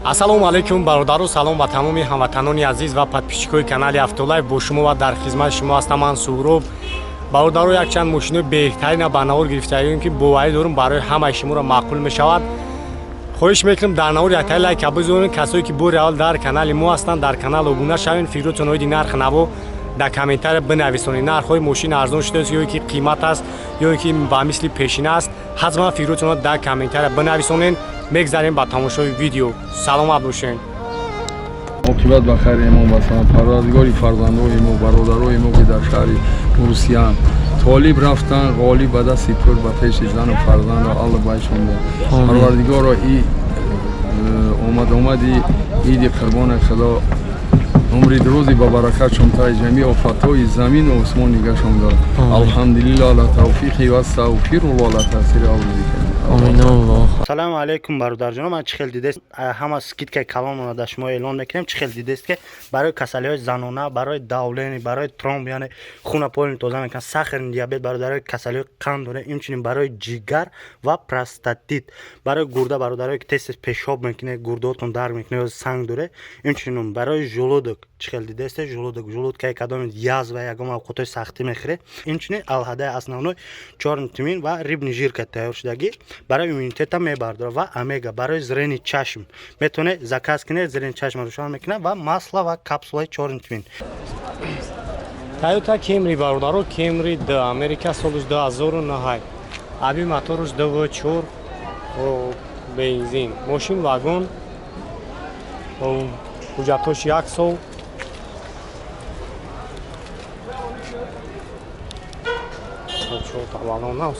Ассалому алайкум, бародару, салом ба тамоми ҳамватанони азиз ва подписчикои канали Автолайф. Бо шумо ва дар хизмати шумо ҳастам ман, Суҳроб. Бародаро, якчанд мошинои беҳтарина ба навор гирифтаем, ки боварӣ дорум, барои ҳамаи шуморо маъқул мешавад. Хоҳиш мекунам, дар навор яктаи лайка бизоред. Касое ки бори аввал дар канали мо ҳастанд, дар канал обуна шавед. Фикротон оиди нарх наво дар комментария бинависонед. Нархҳои мошин арзон шудааст ё ки қимат аст, ё ки ба мисли пешина аст, ҳатман фикротонро дар комментария бинависонед. Мегзарем ба тамошои видео. Саломат бошед. Оқибат ба хайр имом басам. Парвардигори фарзандои мо, бародарои мо, ки дар шаҳри Русияанд, толиб рафтан, ғолиб ба дасти пур ба пеши зану фарзандро Алло байшонда. Парвардигоро, и омад омади иди қурбони Худо умри рӯзи ба баракатшон тай, ҷамиъ офатҳои замину осмон нигашон дорад. Алҳамдулилло ала тавфиқи ва астағфирулло ала таъсири авлидика. Салому алейкум, бародарҷоно. Ман чӣ хел дидест, ҳама скидкаи калонона дар шумо эълон мекунем. Чӣ хел дидест, ки барои касалиҳои занона, барои давление, барои тромб, яъне хуна полный тоза мекунад, сахарный диабет, бародарои касалиҳои қанд дора, инчунин барои ҷигар ва простатит, барои гурда, бародарое ки тез тез пешоб мекунед, гурдаотон дард мекунад ё санг доре, инчунин барои желудок. Чӣ хел дидесте, желудок, желудкаи кадоми язва, ягон авқотҳои сахтӣ мехӯред. Инчунин алҳадаи основной чёрный тмин ва рыбный жирка тайёр шудагӣ барои иммунитета мебардорад ва омега барои зрение чашм. Метавонед заказ кунед, зрение чашм рӯшан мекунад ва масло ва капсулаи чёрный тмин. Тойота Кемри, бародаро, Кемри д Америка, солуш 2009, аби моторуш ДВ4, бензин, мошин вагон, ҳуҷҷатош як сол.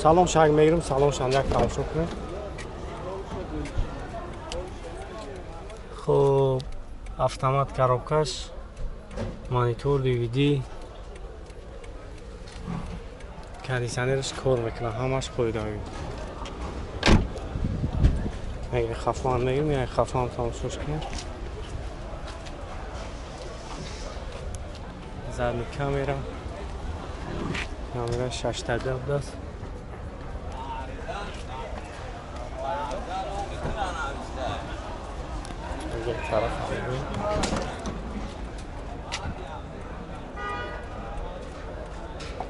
Салон шак мегирам, салон шам як тамошо кунем. Хуб, автомат коробкаш, монитор DVD, кондиционераш кор мекунад, ҳамаш қоидави. Хафан мегирам, як хафан тамошош кунем. Задний камера, камера шаштада будааст. Тараф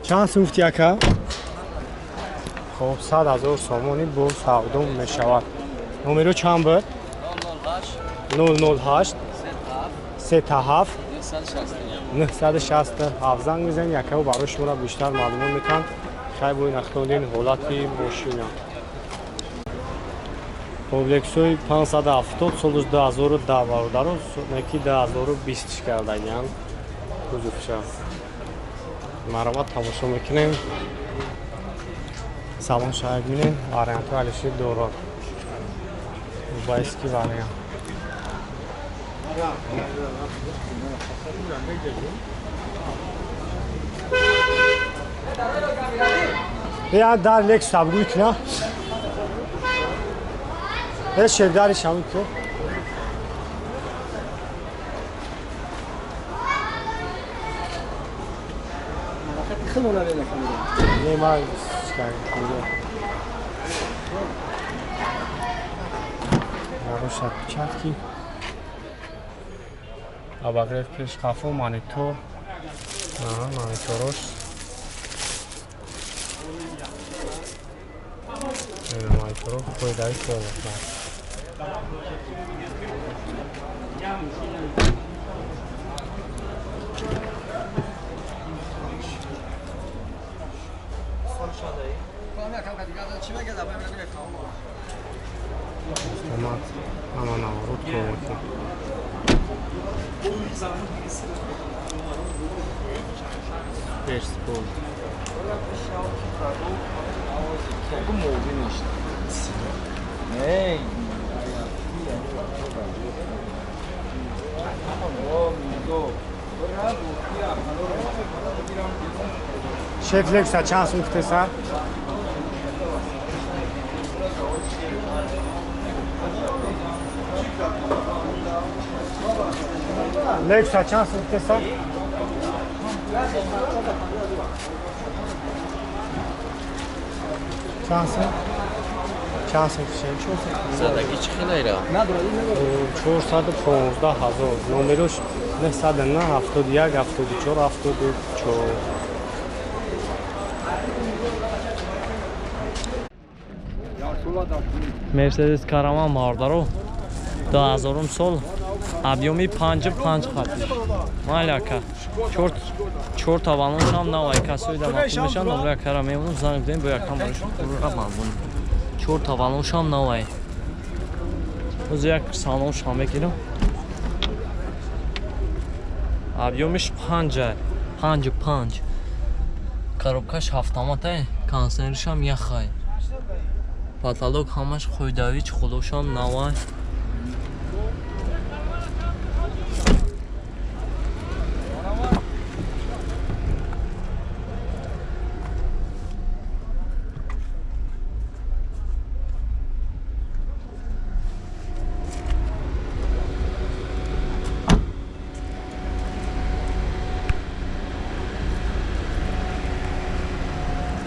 чанд сум гуфти, ака? Хоб, 100 000 сомонӣ бо савдо мешавад. Номеро чанд буд? 008 37 967. Занг мезанед, якао барои шуморо бештар маълумот метаҳанд. Хай, бо нахтондин ҳолати мошина. Хоб, Лексуси 570, солуш 2010, бародаро, неки 2020 кардагиянд кузовша. Маромад тамошо мекунем, салон шаяк бинем, вариантҳои алиши дорад, байски вариант. Я дар Лексус абгӯй кунам, э шердари шавӣ ку. Не, ма хорош отпечатки, обогрев пеш, қафо, монитор, мониторош, мониторо қоидаи кор мекунад. Автомат, ҳама наворот кор мекунад. Перспорт. Шеф, Лекса чанд сум гуфтеса? Лекса чанд сум гуфтеса? Чанд сум? Чанд сум фишем? Задаги чӣ хелайра? 415 000. Номерош 909 71 74 74. Мерседес Караван бародаро 2000 сол объёми 5.5 хатиш. Маляка. Чор тавалоншам навай касои да маъқул мешан номро якара мемонам занг бидем бо якам барошон пулра маълум. Чор тавалоншам навай. Оз як салоншам мегирам. Объёмиш 5 5.5. Коробкаш ҳафтаматай, консершам яхай. Потолок ҳамаш қойдавӣ, чухолошам навай.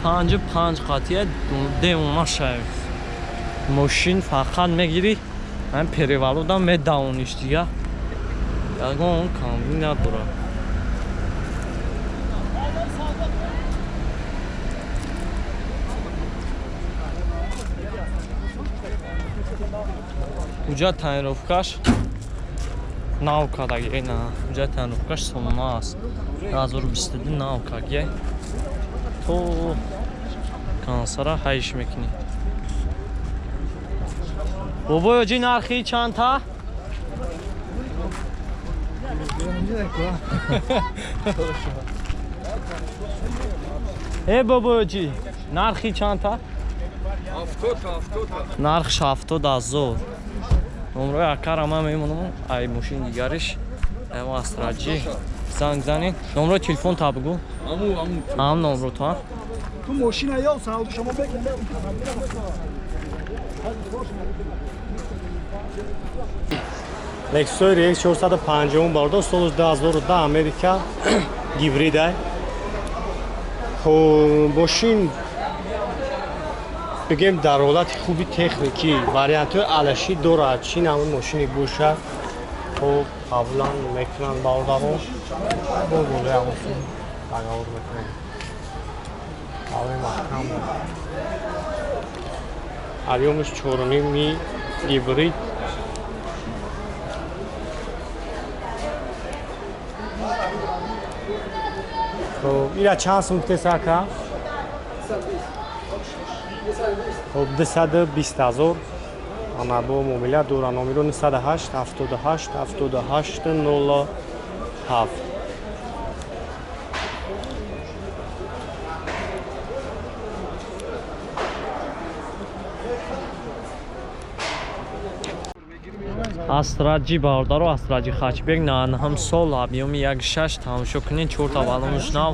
Панҷу панҷ қатия девона шав. Мошин фақат мегирӣ, ҳам перевалодам медавониш дига. Ягон камбӣ надорад. Уҷа тонировкаш нав кадаги, на, уҷа тонировкаш сомона аст. 2022 нав каги. То кансара ҳайш мекунӣ. Бобоё ҷи нархи чандта? Э бобоё ҷи нархи чандта? Нархш 70 000. Номрои акара ман мемонам, ай мошин дигариш, ай Астраҷи. Занг занед. Номрои телефон та бигӯ. Ҳам номро та. Ту мошина ё савду шумо бигӯ. Lexus RX 450 бародар соли 2010 Америка гибрид. Хоб мошин бигем дар ҳолати хуби техникӣ вариантҳои алашӣ дорад. Чӣ намуд мошине бошад, хоб қаблан мекунанд бародарон. Бо болои ҳамон договор мекунанд. Ҳавои маҳкам. Объёмаш 4.5 гибрид. Хоб ира чанд сум тесака? Хоб 220 000. Ана бо муомила дора. Номеро 908 78 78 07. Астраҷи бародаро, Астраҷи Хачбек наҳам сол объёми 1.6 тамошо кунед, чор тавалонш нав.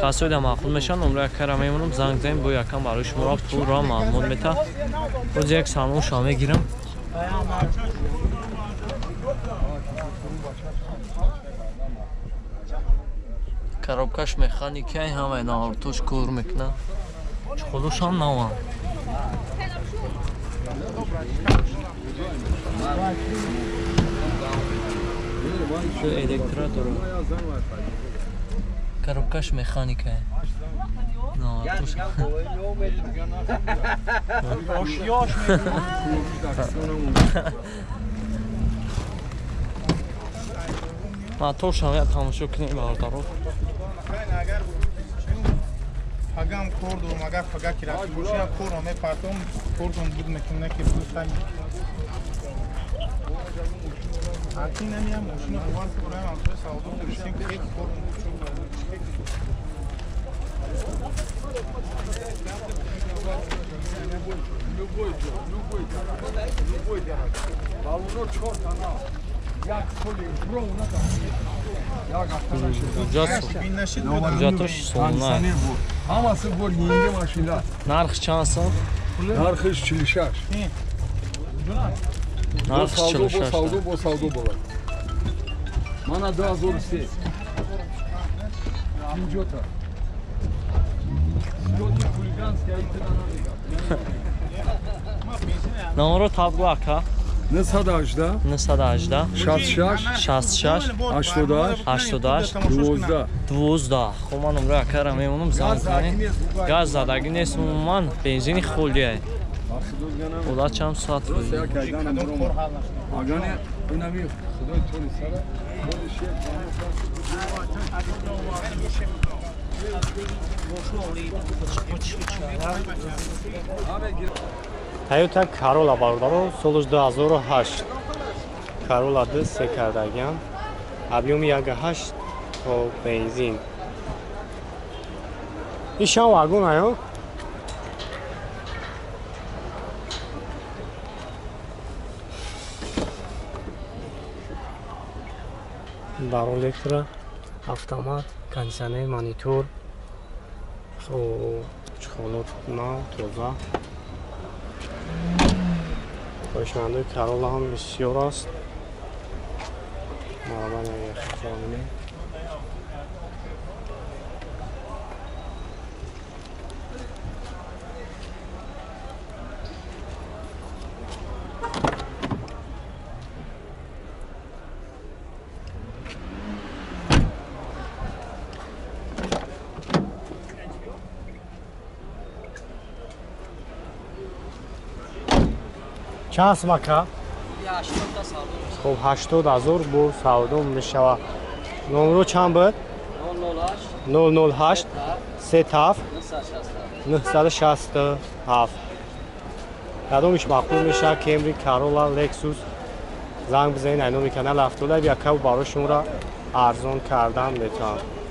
Касои да маъқул мешаванд, номро якара мемонам, занг занем, бо якам барои шуморо пулро маълумот мета. Боз як салонша мегирам. Коробкаш механикай, ҳамаи наҳортош кор мекунад. Чухолошам наванд. Электро дорад. Коробкаш механика. Наҳортош. Моторшам я тамошо кунем бародаро. Пагам кор дорам, агар пага ки рафти бошам, корро мепартом, кортон буд мекунам, ки буд. Акин намиам мошина хубан кораем, амсои савдо дорем, ки кор Любой любой баллоно чор тана. Як соли ровно там. Як ҳафта нашид. Ҳуҷҷатош сомона. Ҳамасы бор янги машина. Нарх чанд сом? Нархиш 46. Нарх 46. Савдо бо савдо болады. Мана 2003. Пинҷота. Зиёди хулиганский айти намегап. Номро табгу ака. 918 918 66 66 88 88 12 12. Хуб, ман номро акара мемонам, занг занед. Газ задагӣ нест умуман, бензини холия. Худо чанд соат. Toyota Corolla бародаро, солаш 2008. Corolla 2 се кардагиам. Объёми 1.8 то бензин. Ишам вагон аё? Бар электро, автомат, кондиционер, монитор. Хоб, чхолот нав, тоза. Хоҳишмандои Карола ҳам бисёр аст. Марабан яхчонӣ. Чанд сумака? Хуб, 80 ҳазор бо савдо мешавад. Номро чанд буд? 008 37 967. Кадомиш маъқул мешавад? Кемри, Карола, Лексус. Занг бизанед ай номи канал Автолайв, якав барои шуморо арзон кардан метавонам.